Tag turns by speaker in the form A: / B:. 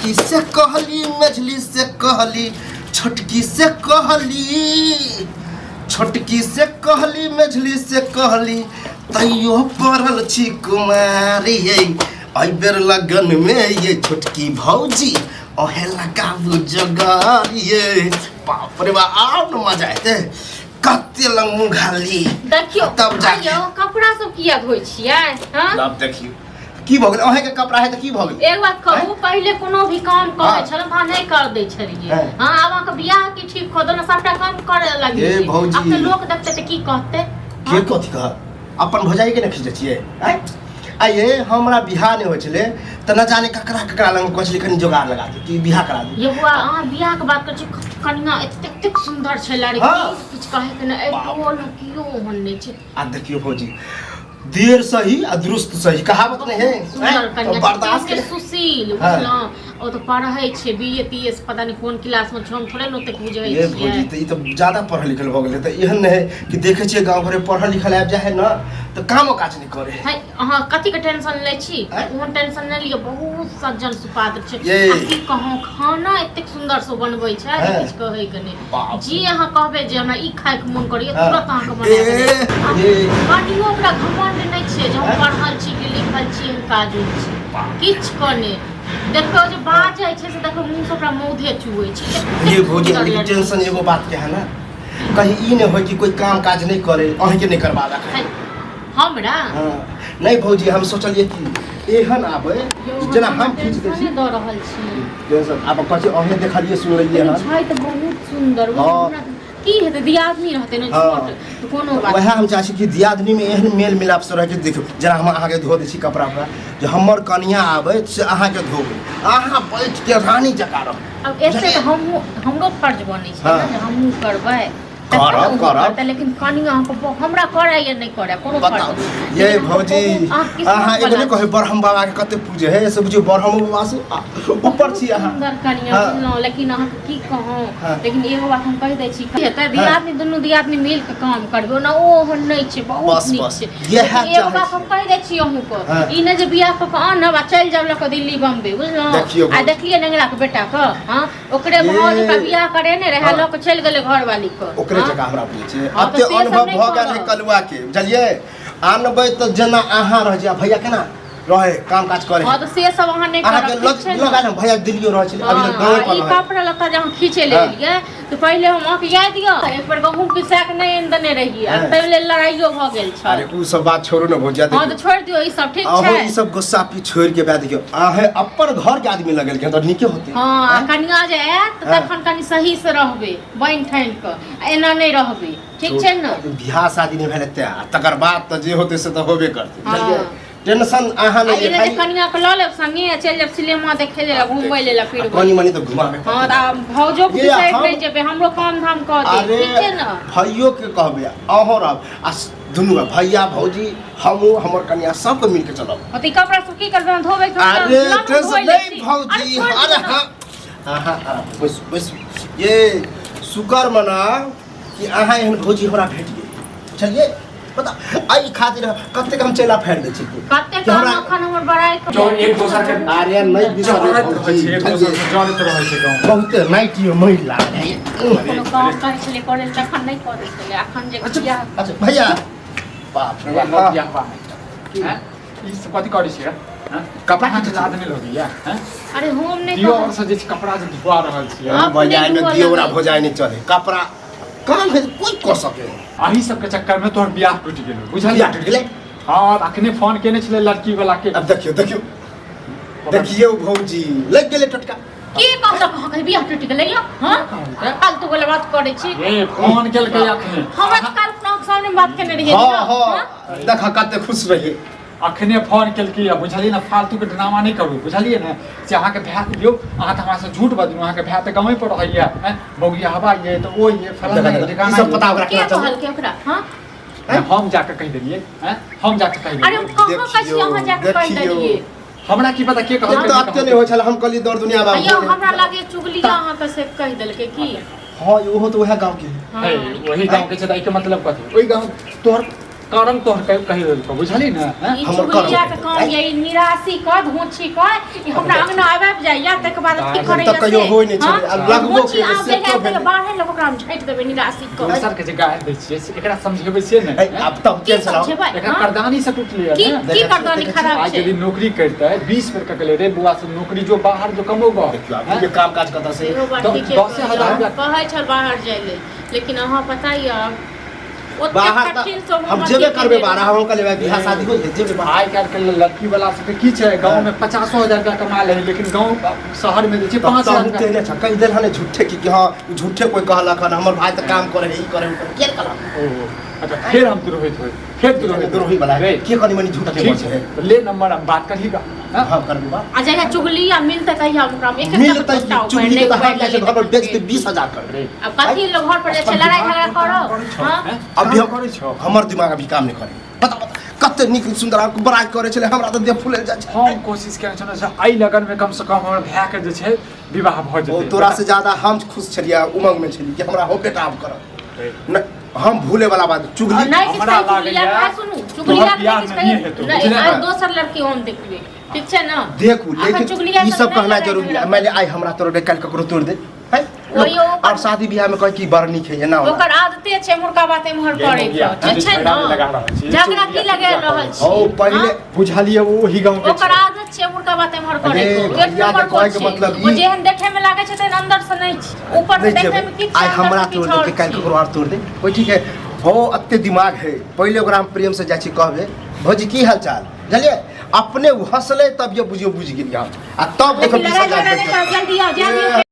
A: बड़की से कहली, मझली से कहली, छोटकी से कहली, छोटकी से कहली, मझली से कहली, तैयो पड़ल छी कुमारी ये। एहि बेर लगन में ये छोटकी भौजी ओहे लगाबू जोगार ये। बाप रे बाप, आब न मजा एतै। कते लग मुँह घाली
B: देखियो
A: तब जाके।
B: आइयो कपड़ा सब किया धोइ छियै? हाँ,
A: तब देखियो की भऽ गेल। अहेंके कपड़ा है तऽ की भऽ गेल?
B: एक बात कहू, पहिले कोनो भी काम करै छलहुँ, अहाँ नहि कर दै छलियै। हाँ, आब अहाँके बियाह की ठीक कऽ देलहुँ, सबटा काम करे लगलियै।
A: ए भौजी।
B: आब तऽ लोक देखतै तऽ की कहतै?
A: के कथी कह, अपन भौजाई के ने खींचै छियै? आँय आइये हमरा बियाह नहि होइ छलै तऽ न जाने ककरा ककरा लग कहै छलै कनि जोगाड़ लगा दे कि बियाह करा दे।
B: ये बुआ, अहाँ बियाह के बात करै छी, कनिया एतेक एतेक सुंदर छै लड़की, किछु कहै के नहि। एहि टोल मे केओ ओहन नहि छै।
A: आ देखियौ भौजी, देर सही आ दुरुस्त सही कहावत नहीं है।
B: सुंदर
A: आँय?
B: कनिया
A: तो बर्दाश्त
B: छै,
A: के
B: सुशील, बुझलहुँ? ओ तऽ पढ़ै छै बी ए ती ए, पता नहि कोन क्लास मे छै, हम थोड़े ने ओतेक बुझै
A: ये भौजी
B: छियै।
A: तऽ ई तऽ ज्यादा पढ़ल लिखल भऽ गेलै। तऽ एहन नहि है कि देखै छियै गाँव घरे पढ़ल लिखल आबि जाइ है ने तऽ कामो काज नहि करे है।
B: है, अहाँ कथी के टेंशन लै छी?
A: आँय?
B: ओहन टेंशन नहि लिअ, बहुत सज्जन सुपात्र छै।
A: ये।
B: आ की कहूँ, खाना एतेक सुंदर से बनबै छै जे किछु कहै के नहि।
A: बाप।
B: जी अहाँ कहबै जे हमरा ई खाय के मोन करैया, तुरंत अहाँके बना
A: ए,
B: के देत। आ
A: ए।
B: कनियो ओकरा घमंड नहि छै जे हम पढ़ल छी कि लिखल छी, हम काजुल छी, किछु कने देखो जे बाजै छै से देखो मुँह से ओकरा मौधे चुबै छै। एतेक
A: ये भौजी,
B: सुन्दर
A: लेकिन
B: लड़की
A: टेंशन
B: छै।
A: एगो बात के है ना, कहीं ई नहीं होय कि कोई काम काज नहीं करे, अहीं के नहीं करवाबे के।
B: है, हमरा?
A: हाँ, नहीं भौजी, हम सोचलिए कि एहन आबे जेना हम खींच दै छी।
B: टेंशने दऽ रहल छी।
A: टेंशन आब कहै छी, अहीं देखलिए सुनलिए हन।
B: छै तऽ बहुत सुन्दर। हमरा की हेतै, दियादनी रहतै ने छोट तऽ कोनो बात।
A: वएह हम चाहै छी कि दियादनीमे एहन मेल मिलाप से रहै कि देखियौ जेना हम अहाँके धो दै छी कपड़ा उपड़ा, जे हमर कनिया आबै से अहाँके धोबै, अहाँ बैठ के रानी जकाँ रहब।
B: अब एते तऽ हमहूँ, हमरो फर्ज बनै छै ने जे हमहूँ करबै। तखन
A: करब,
B: ने ओहो
A: करब।
B: करतै, लेकिन कनिया अहाँके हमरा करय या नहि करय कोनो फर्क
A: बताउ
B: नहि।
A: ये
B: लेकिन अहाँके
A: भौजी,
B: बहुत- अहाँ किस्मत
A: अहाँ एगो
B: वाला
A: नहि कहै ब्रह्म बाबा के कते पूजे है, से बुझियौ ब्रह्म बाबा से ऊपर छी अहाँ।
B: सुन्दर कनिया। बुझलहुँ, लेकिन अहाँके की कहूँ, लेकिन एगो बात हम कहि दै छी, की हेतै, दियादनी दुनू दियादनी मिल के काम करबै। ओना ओ ओहन नहि छै, बहुत
A: बस,
B: नीक
A: बस,
B: छै।
A: इएह
B: लेकिन एगो
A: चाहै
B: बात हम
A: छी।
B: कहि दै छी अहूँके, ई नहि जे बियाह कऽ के आनब आ चलि जायब लऽ कऽ दिल्ली बम्बे, बुझलहुँ?
A: देखियौ
B: आ
A: भौजी।
B: देखलियै नेंगरा के बेटा के? हँ, ओकरे
A: ये।
B: भाउज ओकरा बियाह करेने रहै, लऽ के चलि गेलै घरवाली के।
A: ओकरे
B: हँ?
A: जकाँ हमरा बुझै छै।
B: हँ, तऽ
A: एते
B: से सब
A: अनुभव
B: नहि
A: भऽ गेल है
B: करब।
A: कलुआ के, बुझलियै? आनबै तऽ जेना अहाँ रह जाय, भैया केना रहे, काम काज करे।
B: हँ, तऽ से सब अहाँ नहि
A: अहाँके
B: करब,
A: लग
B: ठीक छै
A: लग
B: ने?
A: आयल, भैया दिल्लियो रहै छलै, अभी तक गाँवे
B: हँ,
A: पर
B: ई
A: रहै।
B: कपड़ा लत्ता जे अहाँ खींचे ले एलियै तऽ पहिले हम अहाँके याद यऽ, एक बेर गहूँम पिसा के नहि आनि देने रहियै, आ ताहि लेल लड़ाइयो भऽ गेल छल।
A: अरे उ सब बात छोड़ू ने भौजिया।
B: हँ,
A: देखियौ
B: तऽ छोड़ि दियौ ई सब, ठीक
A: अहूँ
B: छै?
A: ई सब गुस्सा पी छोड़ि के बाद देखियौ, अहें अपन घर के आदमी लगल के तऽ नीके होते।
B: हँ, आ कनिया जे आयत तऽ तखन कनि सही से रहबै बनि ठानि कऽ, आ एना नहि रहबै, ठीक छै ने?
A: बियाह शादी नहि भेलै तें, आ तकर बाद तऽ जे होतै से तऽ होबे करतै। बुझलियै? टेंशन अहाँ
B: आ
A: नहि
B: ई
A: लिअ,
B: नहि जे
A: खाली
B: कनिया के लऽ लेब संगे आ चलि जायब सिनेमा देखै लेल, घुमबै लेल,
A: आ
B: फिरबै।
A: कनि मनि तऽ घुमाबे
B: हँ,
A: पड़तै।
B: तऽ आब भौजो के
A: ये
B: बिसरि
A: हम
B: नहि जेबै, हमरो काम धाम कऽ देब,
A: अरे
B: ठीक छै ने?
A: भैयो के कहबै, अहों रहब आ दुनू भैया भौजी, हमहूँ, हमर कनिया, सबके मिलके चलब।
B: हँ, तऽ ई कपड़ा सब की करबै? हम धोबै कि हमरा
A: अरे
B: लाउ ने,
A: टेंशन
B: धोइ लै
A: नहीं
B: छी।
A: भौजी।
B: अरे छोड़ि
A: अरे
B: दियौ ने।
A: हाँ हाँ हाँ हाँ, बैसू बैसू। ये शुक्र मना कि अहाँ एहन भौजी हमरा भेट गेल, बुझलियै? पता एहि खातिर कतेक हम चेला फाड़ि दै छी
B: कतेक
A: कि हमरा
B: अखन हमर बड़ाइ
C: जो एक दोसर के
A: अरे नहि बिसरै
C: जरैत रहै
A: भौजी,
C: छै, एक दोसर से जरैत रहै छै गाँव।
A: बहुते नाइटी मैल लागल है।
B: कोनो काम कहै छलै करै लए, तखन नहि कऽ दै छलै, अखन जे
A: अच्छा
B: बियाह
A: अच्छा भैया, बाप रे बाप।
C: लोक बियाह बा हैं, ई सब कथी करै छियै हैं?
A: कपड़ा
C: अहाँके
A: खींचै
C: लाज नहि लगैया हैं?
B: अरे हम नहि
C: दियौ
B: कहब।
C: और से जे छै कपड़ा जे धुआ रहल छियै।
B: अपने
A: भैया एहिमे
B: धोअ
A: दियौरा
B: लगै।
A: भौजाइ नहि चले, कपड़ा काम है, कोई कऽ सके है।
C: अही सबके चक्कर में तोहर बियाह टूटि गेलो, बुझलियै?
A: बियाह टूटि गेलै?
C: हाँ, अखने फोन केने छलै लड़की वाला के।
A: अब देखियौ देखियौ देखियौ भौजी, लग गेलै टटका।
B: की कहलक अहाँके बियाह टूटि गेलै यौ? हाँ, फालतू वाला बात करै छी।
C: ए फोन केलकै अखने।
B: हमरा तऽ काल्हि अपना सामने बात केने रहियै।
A: हाँ हाँ, देख कते खुश रहियै।
C: अखने फोन केलकै या, बुझलियै ने? फालतूके ड्रामा नहि करू, बुझलियै ने? से अहाँके भाय यौ, अहाँ तऽ हमरासँ झूठ बजलहुँ, अहाँके भाय तऽ गाँवे पर रहैया, आँय बौगिया हवा ये तऽ ओ ये फलाना ये
A: ई
C: ठिकाना
A: सब
C: ये।
A: पता ओकरा
B: के
A: केना चललै?
B: कहलकै ओकरा? हाँ,
C: हम जाके कहि देलियै, आँय हम जाके कहि
B: अरे
C: देलियै।
B: कहाँ कहै छी अहाँ जाके कहि
A: देखियौ।
B: देलियै?
C: हमरा की पता के
A: एक
C: कहलकै
A: तऽ
C: नहि
A: एते नहि
C: कहलकै।
A: होइ छल, हम कहलियै दौड़ दुनिया बाबू।
B: यौ, हमरा लागे चुगलिया अहाँके से कहि देलकै की।
A: हाँ, ओहो तऽ उएह गाँव के है।
B: हाँ।
C: हे, ओही गाँव के छै तऽ एहिके मतलब कथी? ओहि गाँव तोहर करम तोहर कहि देलकौ, बुझली ने, हैं?
B: ई
A: हमर
B: चुगलिया
A: कर्म
B: के काम ये, ई निराशी क धोछी क ई हमरा अंगना आबि आबि जाइया, तकर बाद की
C: तऽ
B: करैया
A: कहियो
B: से?
A: होइ नहि छलै,
B: हाँ?
A: आ लगबो
B: धोछी
A: केलै,
B: आब
A: से
B: जहिया
A: तो
B: तक
A: भेलै।
B: बाहर लोक ओकरा हम झाँटि देबै निराशी क।
C: दोसर के जे गारि दै छियै से एकरा समझेबै से ने,
A: है,
C: हैं?
A: आब तऽ हम
B: की
A: टेंशन आउ।
B: समझेबै?
C: एकरा
B: हाँ?
C: करदानी से टूटलियै
B: की
C: ने।
B: की
A: देखै छियै,
B: करदानी
A: देखै छियै।
B: खराब
C: आइ
B: छै?
C: यदि नौकरी करितै, 20 बेर ककले रे बौआ से नौकरी जो बाहर जो कमोगो।
A: देखियौ आब ये काम काज कतऽ से
B: इहो बात ठीके
C: 10,000
B: कहै
C: रुपया
B: कहै छल बाहर जाइ लेल, लेकिन अहाँ पता यऽ ओतेक
A: बाहर
B: कठिन
A: तऽ
B: से
A: हम जेबे करबै बाहर, हम कहलियै भाई बियाह शादी हो जेतै जेबे बाहर।
C: आइ काल्हि के लड़की वाला सबके की छै, गाँव में 50,000 रुपया कमा ले, लेकिन गाँव शहर में जे छै
A: तब
C: 5,000
A: तऽ
C: रुपया।
A: तेहने छ कहि देल हन झूठे की कि हाँ झूठे कोई कहलक हन हमर भाई तऽ काम करे है, ई करे है, उ करे किया कहलक?
C: ओ अच्छा, फेर हम द्रोहित होय, फेर द्रोहित
A: द्रोही वाला
C: रे
A: के कनि मनि झूठ के
C: ठीक
A: बजै
C: छै, तऽ ले नंबर, हम बात करही गा, हाँ?
A: हम करबै बात।
B: आ जहिया चुगलिया मिलतै तहिया ओकरा हम एक एक
A: मिलतै
B: टा
A: की चुगली के तऽ हम जाइ छै घर पर बेच दे 20,000 कर
C: रे
B: अब कथी लोग घर पर जाइ छै लड़ाई झगड़ा करौ? हाँ?
C: हैं?
A: अभी
C: काम करै छौ?
A: हमर दिमाग अभी काम नहि करे। बता बता कते नीक सुंदर आपके बड़ाई करे छलै, हमरा तऽ देह फुलल जाइ छै।
C: हम कोशिश केने छलहुँ जे एहि लगन में कम से कम हमर भाय के जे छै विवाह भऽ
A: ओ
C: जेतै।
A: तोरा से ज्यादा हम खुश छलियै, उमंग में छलियै कि हमरा हो बेटा आब करब।
C: रे,
A: नहि हम भूले वाला बात चुगली
B: और नहि किछु
C: हमरा
B: कही चुगलिया
C: लागैया
B: के, सुनू चुगलिया
C: तोहर
B: के
C: बियाह
B: किछु
C: नहिए
B: कही
C: हेतौ,
B: नहि,
C: बुझले
B: आइ
A: ने?
B: दोसर लड़की हम देखबै, ठीक छै ने?
A: देखू
B: अखन
A: लेकिन
B: चुगलिया
A: ई
B: सब
A: सब
B: नहि
A: कहना
B: लड़ाई
A: जरूरी
B: झगड़ा
A: है। मानि ले आइ हमरा तोड़ दे, काल्हि ककरो तोड़ दे है।
B: ओहि ओकर
A: और शादी बियाह में कहे कि बड़ नीक है एना ओना।
B: ओकर आदते छै मुर्का बात एम्हर
C: ये
B: करे
C: मोगिया,
B: के, ठीक छै
C: झगड़ा
B: ने?
C: नहि लगा रहल छी,
B: झगड़ा
C: चुगलिया
B: की लगा
C: चुगलिया
B: रहल छी?
A: हौ पहिले
B: हाँ?
C: बुझलियै ओ ओही गाँव के
B: ओकर
C: छै।
B: आदत छै मुर्का बात एम्हर करे
A: अरे,
B: के। एक
A: भैया के
B: नंबर
A: कहै
B: को
A: के
B: छै।
A: मतलब
B: ओ
A: ई-
B: जेहन देखे में लागे छै तेहन अंदर से नहि छै, ऊपर से
A: नहि
B: देखे
A: जेबै।
B: में किछु
A: आइ
B: अंदर
A: हमरा
B: से
A: तोड़
B: किछु
A: दे
B: और
A: काल्हि
B: छै।
A: ककरो आर तोड़ दे कोई ठीक है। हो अते दिमाग है, पहिले ओकरा हम प्रेम से जाइ छी कहबै भौजी की हाल चाल, बुझलियै? अपने ओ हंसलै तब ये बुझियो बुझि गेलियै हम, आ तब देखो
B: लेकिन लड़ाई
A: 20,000
B: झगड़ा नहि
A: बेच
B: करब, जल्दी आउ, जल्दी आउ।